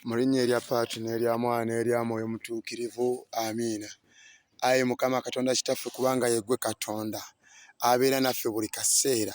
Mu linnya erya Paati n'erya Mwana n'erya Mwoyo Mutuukirivu, amiina. Ayi Mukama Katonda Kitaffe, kubanga yeggwe Katonda abeera naffe buli kaseera,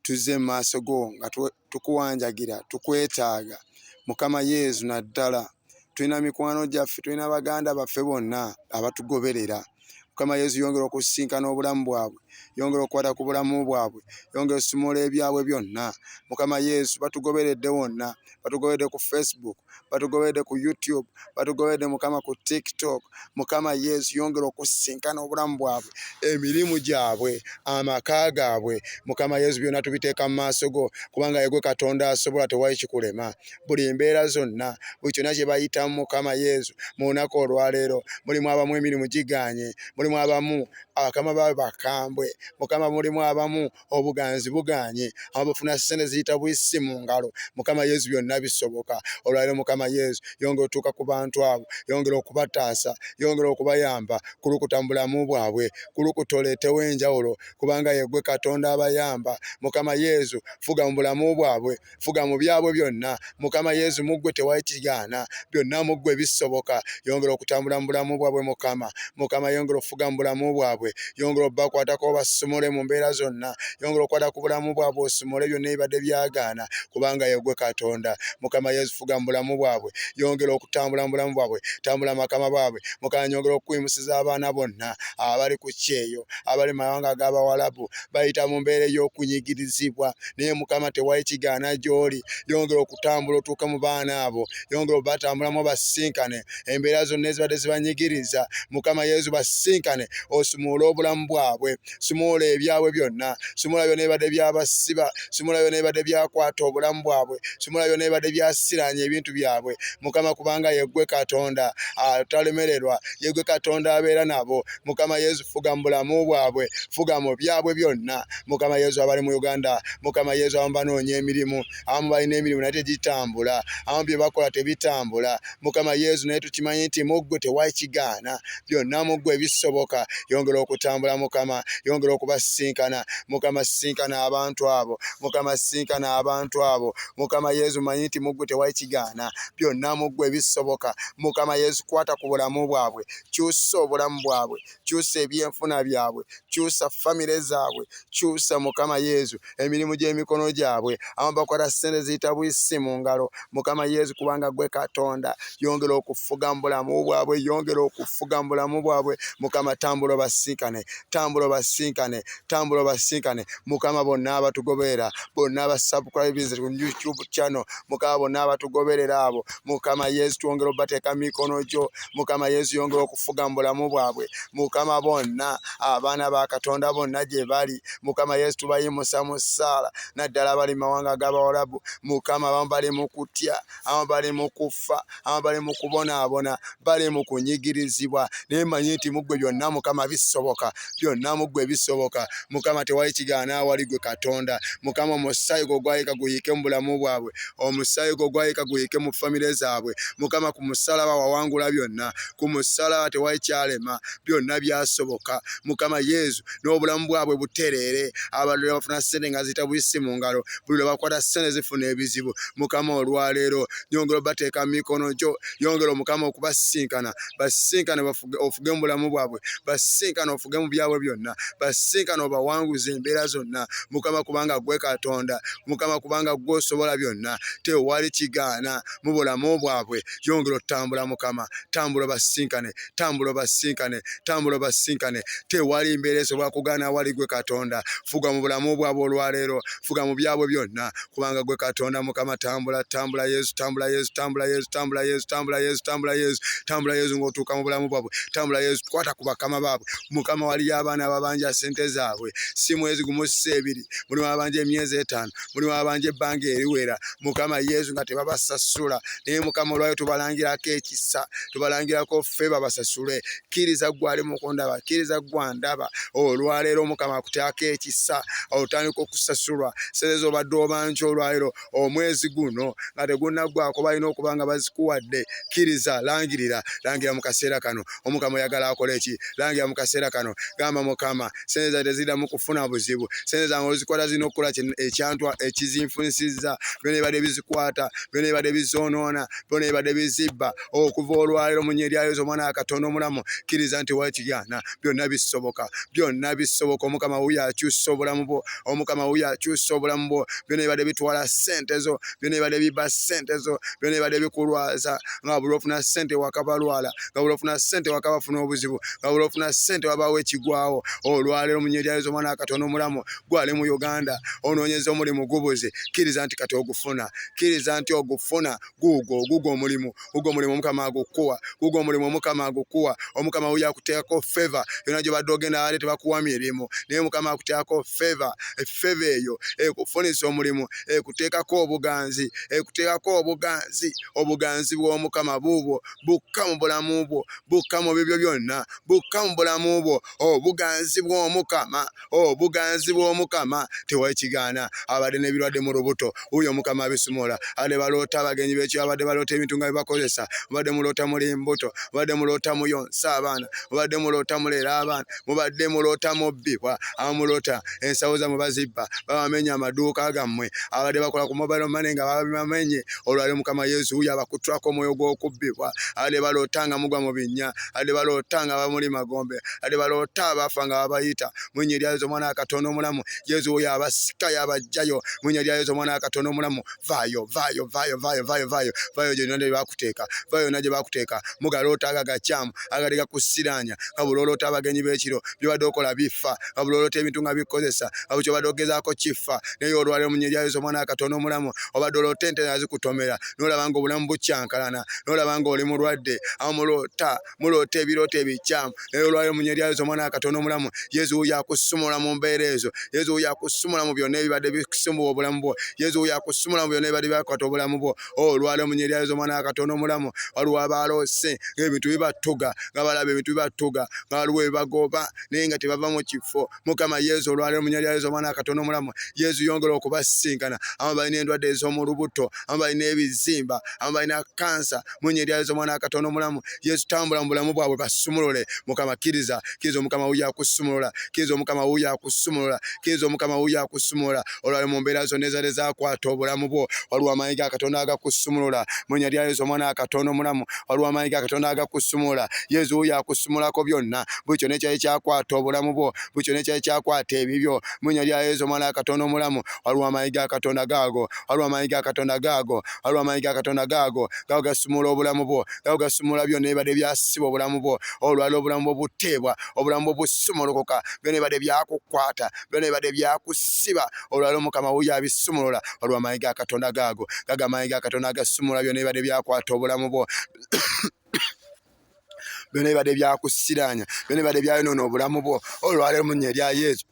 tuzze mu maaso go nga tukuwanjagira, tukwetaaga. Mukama Yezu, naddala tulina mikwano gyaffe, tulina baganda baffe bonna abatugoberera. Mukama Yesu, yongera okusisinkana obulamu bwabwe, yongera okukwata ku bulamu bwabwe, yongera osumula ebyabwe byonna. Mukama Yesu, batugoberedde wonna, batugoberedde ku Facebook, batugoberedde ku YouTube, batugoberedde Mukama ku TikTok. Mukama Yesu, yongera okusisinkana obulamu bwabwe, emirimu gyabwe, amaka gaabwe. Mukama Yesu, byonna tubiteeka mu maaso go, kubanga yegwe Katonda asobola, tewali kikulema. Buli mbeera zonna, buli kyonna kye bayitamu, Mukama Yesu, mu lunaku olwaleero, mulimu abamu emirimu gigaanye, mulimu abamu abakama baabwe bakambwe, Mukama, mulimu abamu obuganzi bugaanye, abamu bafuna ssente ziyita buyisi mu ngalo. Mukama Yesu, byonna bisoboka olwaleero. Mukama Yesu, yongera otuuka ku bantu abo, yongera okubataasa, yongera okubayamba kulukuta mu bulamu bwabwe, kulukuta oleetewo enjawulo, kubanga yegwe Katonda abayamba. Mukama Yesu, fuga mu bulamu bwabwe, fuga mu byabwe byonna. Mukama Yesu, mu ggwe tewali kigaana, byonna mu ggwe bisoboka. Yongera okutambula mu bulamu bwabwe, Mukama. Mukama, yongera okufuga mu bulamu bwabwe, yongera obubakwatako, obasumule mu mbeera zonna, yongera okukwata ku bulamu bwabwe, osumule byonna ebibadde byagaana, kubanga yegwe Katonda. Mukama Yesu, fuga mu bulamu bwabwe, yongera okutambula mu bulamu bwabwe, tambula makama baabwe. Mukama, nyongera okukuyimusiza abaana bonna abali ku kyeyo, abali mu mawanga ag'Abawalabu, bayita mu mbeera ey'okunyigirizibwa, naye Mukama tewali kigaana gy'oli. Yongera okutambula otuuke mu baana abo, yongera obatambulamu, obasinkane embeera zonna ezibadde zibanyigiriza. Mukama Yesu, basinkane, osumuule obulamu bwabwe, sumuula ebyabwe byonna, sumuula byonna ebibadde byabasiba, sumuula byonna ebibadde byakwata obulamu bwabwe, sumuula byonna ebibadde byasiraanya ebintu byabwe. Mukama, kubanga yeggwe Katonda atalemererwa, yeggwe Katonda abeera nabo. Mukama Yesu, fuga mu bulamu bwabwe, fuga mu byabwe byonna. Mukama Yesu, abali mu Uganda, Mukama Yesu, abamu banoonya emirimu, abamu balina emirimu naye tegitambula, abamu bye bakola tebitambula. Mukama Yesu, naye tukimanyi nti mu ggwe tewali kigaana, byonna mu ggwe bisoboka. Yongera okutambula, Mukama, yongera okubasisinkana. Mukama, sisinkana abantu abo. Mukama, sisinkana abantu abo. Mukama Yesu, manyi nti mu ggwe tewali kigaana, byonna mu ggwe bisoboka. Mukama Yesu, kwata ku bulamu bwabwe, kyusa obulamu bwabwe, kyusa ebyenfuna byabwe, kyusa famire zaabwe, kyusa, Mukama Yesu, emirimu gy'emikono gyabwe. Abamu bakwata ssente ziyita buyisi mu ngalo. Mukama Yesu, kubanga gwe Katonda, yongera okufuga mu bulamu bwabwe, yongera okufuga mu bulamu bwabwe. Mukama, tambula obasinkane, tambula obasinkane, tambula obasinkane. Mukama, bonna abatugoberera, bonna abasubscribers ku YouTube channel, Mukama, bonna abatugoberera abo, Mukama Yesu, twongera obateeka mu mikono gyo. Mukama Yesu, yongera okufuga mu bulamu bwabwe. Mukama, bonna abaana ba Katonda bonna gye bali, Mukama Yesu, tubayimusa mu ssaala, naddala abali mu mawanga g'Abawalabu. Mukama, abamu bali mu kutya, abamu bali mu kufa, abamu bali mu kubonaabona, bali mu kunyigirizibwa, naye manyi nti mu ggwe byonna, Mukama, bisoboka, byonna mu ggwe bisoboka. Mukama, tewali kigaana awali gwe Katonda. Mukama, omusaayi gwo gwayika guyiike mu bulamu bwabwe, omusaayi gwo gwayika guyiike mu famire zaabwe. Mukama, ku musalaba wawangula byonna, ku musalaba tewali kyalema, byonna byasoboka. Mukama Yesu, n'obulamu bwabwe butereere. Abalala bafuna ssente nga ziyita buyisi mu ngalo, buli lwe bakwata ssente zifuna ebizibu. Mukama, olwaleero yongera obateeka mu mikono gyo, yongera, Omukama, okubasisinkana, basisinkane, ofuge mu bulamu bwabwe, basisinkane, ofuge mu byabwe byonna, basisinkane, obawanguze embeera zonna. Mukama, kubanga gwe Katonda. Mukama, kubanga gwe osobola byonna, tewali kigaana mu bulamu bwabwe. Yongera otambula, Mukama, tambula obasisinkane, tambula obasisinkane, tambula obasisinkane. Tewali mbeera esobola kugaana wali gwe Katonda. Fuga mu bulamu bwabwe olwaleero, fuga mu byabwe byonna, kubanga gwe Katonda. Mukama, tambula, tambula Yesu, tambula Yesu, tambula Yesu, tambula Yesu, tambula Yesu, tambula Yesu, tambula Yesu ng'otuuka mu bulamu bwabwe. Tambula Yesu, kwata ku bakama baabwe. Mukama, waliyo abaana ababanja sente zaabwe, si mwezi gumu, si ebiri, mulimu ababanja emyezi 5, mulimu ababanja ebbanga eriwera, Mukama Yesu, nga tebabasasula. Naye Mukama, olwayo tubalangirako ekisa, tubalangirako ffe babasasule. Kkiriza gwe ali mukundaba, kkiriza gwe andaba, olwaleero Omukama akuteako ekisa, otandika okusasulwa sente z'obadde obanja. Olwaleero, omwezi guno nga tegunnaggwako, balina okuba nga bazikuwadde. Kkiriza, langirira, langira mu kaseera kano. Omukama oyagala akole ki? Langira mu kaseera kano, gamba Mukama. Sente zange teziddamu kufuna buzibu. Sente zange oluzikwata zirina okukola ekyantwa ekizinfunisizza. Byona ebibadde bizikwata, byona ebibadde bizoonoona, byona ebibadde bizibba, okuva olwaleero mu nnya erya Yesu Omwana wa Katonda omulamu, kkiriza nti wali kigaana. Byonna bisoboka, byonna bisoboka. Omukama wuyo akyusa obulamu bwo, Omukama wuyo akyusa obulamu bwo. Byonna ebibadde bitwala ssente zo, byonna ebibadde bibba ssente zo, byonna ebibadde bikulwaza, nga buli ofuna ssente waka balwala, nga buli ofuna ssente waka bafuna obuzibu, nga buli ofuna ssente wabaawo ekigwawo. Olwaleero mu nnya erya Yesu Omwana wa Katonda omulamu, gwali mu Uganda onoonyeza omulimu gubuze, kkiriza nti kati ogufuna, kkiriza nti ogufuna. Guugwo, gugwo omulimu, gugwo omulimu Omukama agukuwa, gugwo omulimu Omukama agukuwa. Omukama wuyo akuteekako favor yonna gy'obadde ogenda, ate tebakuwa mirimu, naye Omukama akuteekako favor. Favor eyo ekufunisa omulimu, ekuteekako obuganzi, ekuteekako obuganzi. Obuganzi bw'Omukama buubwo, bukka mu bulamu bwo, bukka mu bibyo byonna, bukka mu bulamu bwo. Obuganzi bw'Omukama, obuganzi bw'Omukama, tewali kigaana. Abadde n'ebirwadde mu lubuto, wuuyo Omukama abisumula. Abadde baloota abagenyi b'ekyo, abadde baloota ebintu nga bibakozesa, mubadde muloota muli mbuto, mubadde muloota muyonsa abaana, mubadde muloota mulera abaana, mubadde muloota mubbibwa, abamuloota ensawo zammwe bazibba, babamenya amaduuka gammwe, abadde bakola ku mobile money nga babamenye. Olwali Mukama Yesu wuuyo abakutulako omwoyo gw'okubbibwa. Abadde baloota nga mugwa mu binnya, abadde baloota nga bamuli magombe, abadde baloota abafa nga babayita mu linnya erya Yesu Omwana wa Katonda omulamu. Yesu wuuyo abasika yabajjayo mu linnya erya Yesu Omwana wa Katonda omulamu. Vaayo, vaayo, vaayo, vaayo, vaayo, vaayo, vaayo gyonna gye bakuteeka, vaayo yonna gye bakuteeka. Mugaloota ago agakyamu agali gakusiraanya, nga buli oloota abagenyi b'ekiro byobadde okola bifa, nga buli oloota ebintu nga bikozesa, nga buli kyobadde ogezaako kifa. Naye olwaleero mu linnya erya Yesu Omwana wa Katonda omulamu, obadde oloota ente nga zikutomera, n'olaba nga obulamu bukyankalana, n'olaba nga oli mulwadde, awo muloota, muloota ebirooto ebikyamu. Naye olwaleero mu linnya erya Yesu Omwana wa Katonda omulamu, Yesu wuuyo akusumulula mu mbeera ezo. Yesu wuuyo akusumulula mu byonna ebibadde bikusumbuwa obulamu bwo. Yesu wuuyo akusumulula mu byonna ebibadde byakwata obulamu bwo. Olwaleero mu linnya erya Yesu Omwana wa Katonda omulamu, waliwo abaloose ng'ebintu bibatuga, nga balaba ebintu bibatuga, nga waliwo ebibagoba naye nga tebava mu kifo. Mukama Yesu olwaleero mu linnya lya Yesu Omwana wa Katonda omulamu, Yesu yongera okubasisinkana. Abamu balina endwadde ez'omu lubuto, abamu balina ebizimba, abamu balina kansa. Mu linnya lya Yesu Omwana wa Katonda omulamu, Yesu tambula mu bulamu bwabwe basumulule. Mukama kkiriza, kkiriza Omukama wuyo akusumulula, kkiriza Omukama wuyo akusumulula, kkiriza Omukama wuyo akusumulula. Olwaleero mu mbeera zonna ezadde zakwata obulamu bwo, waliwo amaanyi ga Katonda agakusumulula. Mu linnya lya Yesu Omwana wa Katonda omulamu, waliwo amaanyi ga Katonda agakusumulula. Yesu wuyo akusumulako byonna, buli kyonna ekyali kyakwata obulamu bwo, buli kyonna ekyali kyakwata ebibyo. Mu linnya lya Yesu Omwana wa Katonda omulamu, waliwo amaanyi ga Katonda gaago, waliwo amaanyi ga Katonda gaago, waliwo amaanyi ga Katonda gaago, gago gasumula obulamu bwo, gago gasumula byonna ebibadde byasiba obulamu bwo. Olwaliro obulamu bwo buteebwa, obulamu bwo busumulukuka, byonna ebibadde byakukwata, byonna ebibadde byakusiba, olwaliro Mukama wuyo abisumulula. Waliwo amaanyi ga Katonda gaago, gago amaanyi ga Katonda agasumulula byonna ebibadde byakwata obulamu bwo, byonna ebibadde byakusiraanya, byonna ebibadde byayonoona obulamu bwo. Olwaleero mu nnya erya Yesu,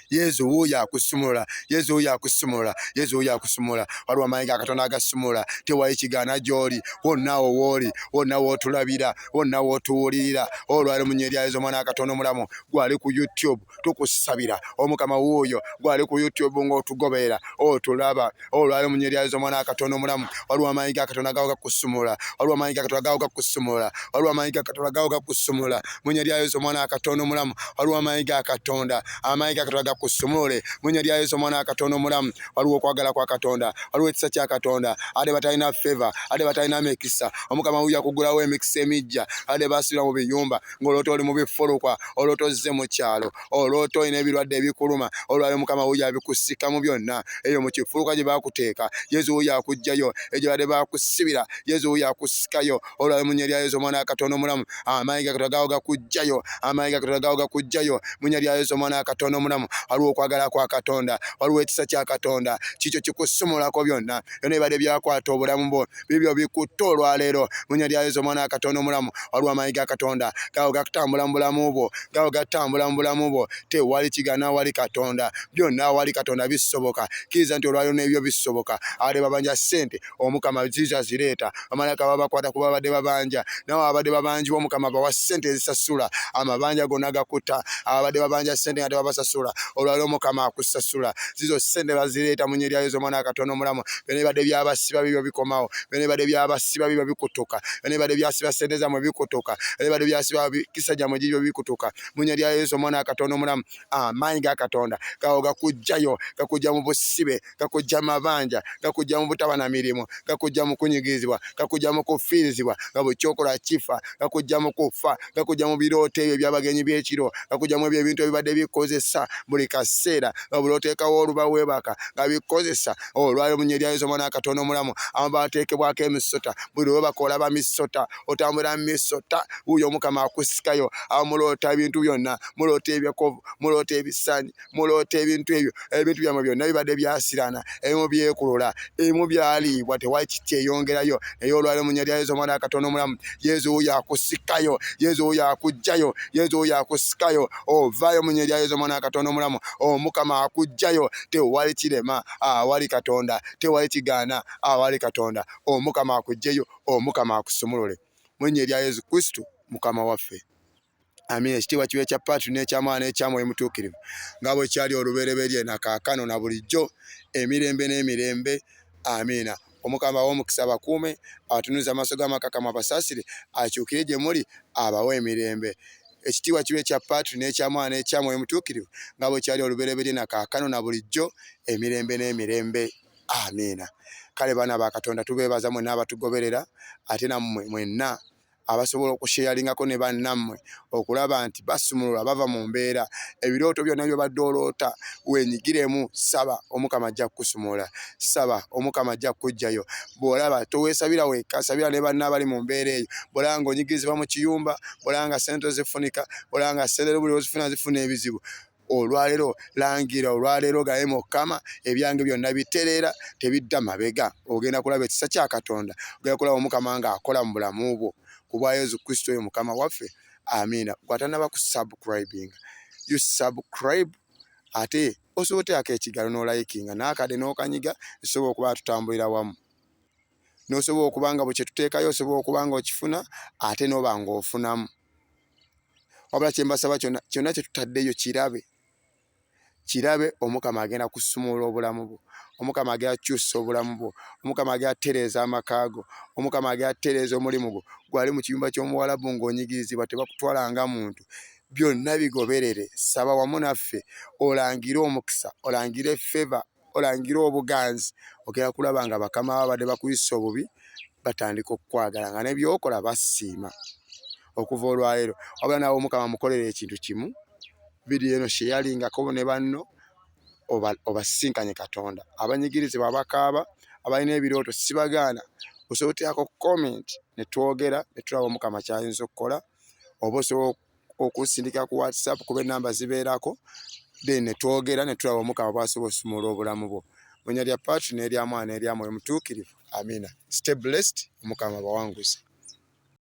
Yesu wuuyo akusumulula, Yesu wuuyo akusumulula, Yesu wuuyo akusumulula. Waliwo amaanyi ga Katonda agasumulula, tewali kigaana gy'oli, wonna awo w'oli, wonna w'otulabira, wonna w'otuwulirira. Olwaleero mu nnya erya Yesu Omwana wa Katonda omulamu, gwali ku YouTube tukusabira. Omukama wuuyo gwali ku YouTube ng'otugoberera, otulaba. Olwaleero mu nnya erya Yesu Omwana wa Katonda omulamu, waliwo amaanyi ga Katonda gawo gakusumulula, waliwo amaanyi ga Katonda gawo gakusumulula, waliwo amaanyi ga Katonda gawo gakusumulula. Mu nnya lya Yesu Omwana wa Katonda omulamu, waliwo amaanyi ga Katonda, amaanyi ga Katonda gakusumulule. Mu nnya lya Yesu Omwana wa Katonda omulamu, waliwo okwagala kwa Katonda, waliwo ekisa kya Katonda. Ate batalina favor, ate batalina mikisa, Omukama wuyo akugulawo emikisa emijja. Ate basibira mu biyumba ng'oloota oli mu bifulukwa, oloota ozze mu kyalo, oloota olina ebirwadde ebikuluma. Olwaleero Mukama wuyo abikusikamu byonna. Eyo mu kifulukwa gye bakuteeka, Yesu wuyo akuggyayo. Eyo gye badde bakusibira, Yesu wuyo akusikayo. Olwaleero mu nnya lya Yesu Omwana wa Katonda omulamu, amaanyi ga Katonda gawo gakuggyayo, amaanyi ga Katonda gawo gakuggyayo. Mu nnya lya Yesu Omwana wa Katonda omulamu, waliwo okwagala kwa Katonda, waliwo ekisa kya Katonda, kikyo kikusumulako byonna. Byonna ebibadde byakwata obulamu bwo, bibyo bikutte olwaleero. Mu nnya lya Yesu Omwana wa Katonda omulamu, waliwo amaanyi ga Katonda gawo gatambula mu bulamu bwo, gawo gatambula mu bulamu bwo. Tewali kigaana awali Katonda, byonna awali Katonda bisoboka. Kkiriza nti olwaleero n'ebyo bisoboka. Abadde babanja ssente, Omukama ziizo azireeta. Bamalayika babakwata kuba babadde babanja, nawe abadde babanjibwa Omukama bawa ssente ezisasula amabanja gonna gakutta. Ababadde babanja ssente nga tebabasasula, Olwaliro Omukama akusasula. Zizo ssente bazireeta mu nnya erya Yezu Omwana wa Katonda omulamu. Byonna ebibadde byabasiba bibyo bikomawo. Byonna ebibadde byabasiba bibyo bikutuka. Byonna ebibadde byasiba ssente zammwe bikutuka. Byonna ebibadde byasiba mikisa gyammwe gibyo bikutuka mu nnya lya Yesu Omwana wa Katonda omulamu. Amaanyi ga Katonda gawo gakujjayo, gakujja mu busibe, gakujja mu mabanja, gakujja mu butaba na mirimu, gakujja mu kunyigirizibwa, gakujja mu kufiirizibwa nga buli kyokola kifa, gakujja mu kufa, gakujja mu birooto ebyo ebyabagenyi by'ekiro, gakujja mu ebyo ebintu ebibadde bikozesa buli kaseera nga buli oteekawo oluba weebaka nga bikozesa olwali omunye erya Yesu Omwana wa Katonda omulamu. Abamu bateekebwako emisota, buli lwebaka olaba misota, otambulira mu misota, wuuyo Omukama akusikayo. Awo muloota ebintu byonna, muloota ebyekovu, muloota ebisanyi, muloota ebintu ebyo, ebintu byammwe byonna bibadde byasirana, ebimu byekulula, ebimu byaliibwa, tewali kikyeyongerayo. Naye olwali omunye lya Yesu Omwana wa Katonda omulamu, Yesu wuuyo akusikayo, Yesu wuuyo akuggyayo, Yesu wuuyo akusikayo, ovaayo munye lya Yesu Omwana wa Katonda omulamu. Omukama akuggyayo, tewali kirema awali Katonda, tewali kigaana awali Katonda. Omukama akuggyeyo, Omukama akusumulule mu linnya erya Yesu Kristo Mukama waffe. Amiina. Ekitiibwa kibe kya Patri n'ekya Mwana n'ekya Mwoyo Mutuukirivu, nga bwe kyali olubereberye na kaakano na bulijjo, emirembe n'emirembe. Amiina. Omukama abawe omukisa, abakuume, abatunuze amaaso ge amakakamu, abasaasire, akyukire gye muli, abawe emirembe. Ekitiibwa kibe kya Patri n'ekya Mwana n'ekya Mwoyo Mutuukirivu, nga bwe kyali olubereberye na kaakano na bulijjo, emirembe n'emirembe. Amiina. Kale baana ba Katonda, tubeebaza mwenna abatugoberera, ate nammwe mwenna abasobola okusheyaringako ne bannammwe okulaba nti basumulula bava mu mbeera. Ebirooto byonna by'obadde oloota wenyigiremu, saba Omukama ajja kukusumulula, saba Omukama ajja kukuggyayo. Bw'olaba toweesabira wekka, sabira ne banno abali mu mbeera eyo. Bw'olaba ng'onyigirizibwa mu kiyumba, bw'olaba nga ssente tozifunika, bw'olaba nga ssente buli lw'ozifuna zifuna ebizibu, olwaleero langira, olwaleero gaye Mukama, ebyange byonna bitereera, tebidda mabega. Ogenda kulaba ekisa kya Katonda, ogenda kulaba Omukama ng'akola mu bulamu bwo ku bwa Yesu Kristo oyo Mukama waffe. Amiina. Gwe atanaba ku subscribing, you subscribe, ate osobola oteekako ekigalo n'olayikinga n'akade n'okanyiga, tusobola okuba tutambulira wamu, n'osobola okuba nga bwe kyetuteekayo osobola okuba nga okifuna ate n'oba ng'ofunamu. Wabula kye mbasaba, kyonna kyonna kye tutaddeyo kirabe, kirabe. Omukama agenda kusumulula obulamu bwo, Omukama agenda kukyusa obulamu bwo, Omukama agenda kutereeza amaka go, Omukama agenda kutereeza omulimu gwo. Gwali mu kiyumba ky'omuwalabu ng'onyigirizibwa, tebakutwala nga muntu, byonna bigoberere. Saba wamu naffe, olangire omukisa, olangire favor, olangire obuganzi. Ogenda kulaba nga bakama babadde bakuyisa obubi batandika okukwagala, nga nebyokola basiima okuva olwaleero. Wabula naawe Omukama mukolere ekintu kimu, vidiyo eno sheyalingako ne banno, obasinkanye Katonda. Abanyigirizibwa, abakaaba, abalina ebirooto, sibagaana, osobola oteekako comment ne twogera ne tulaba Omukama kyayinza okukola, oba osobola okusindika ku WhatsApp kuba enamba zibeerako, then ne twogera ne tulaba Omukama bw'asobola osumula obulamu bwo. Mu linnya lya Patri n'erya Mwana n'erya Mwoyo Mutuukirivu. Amiina. Stay blessed. Omukama bawanguze.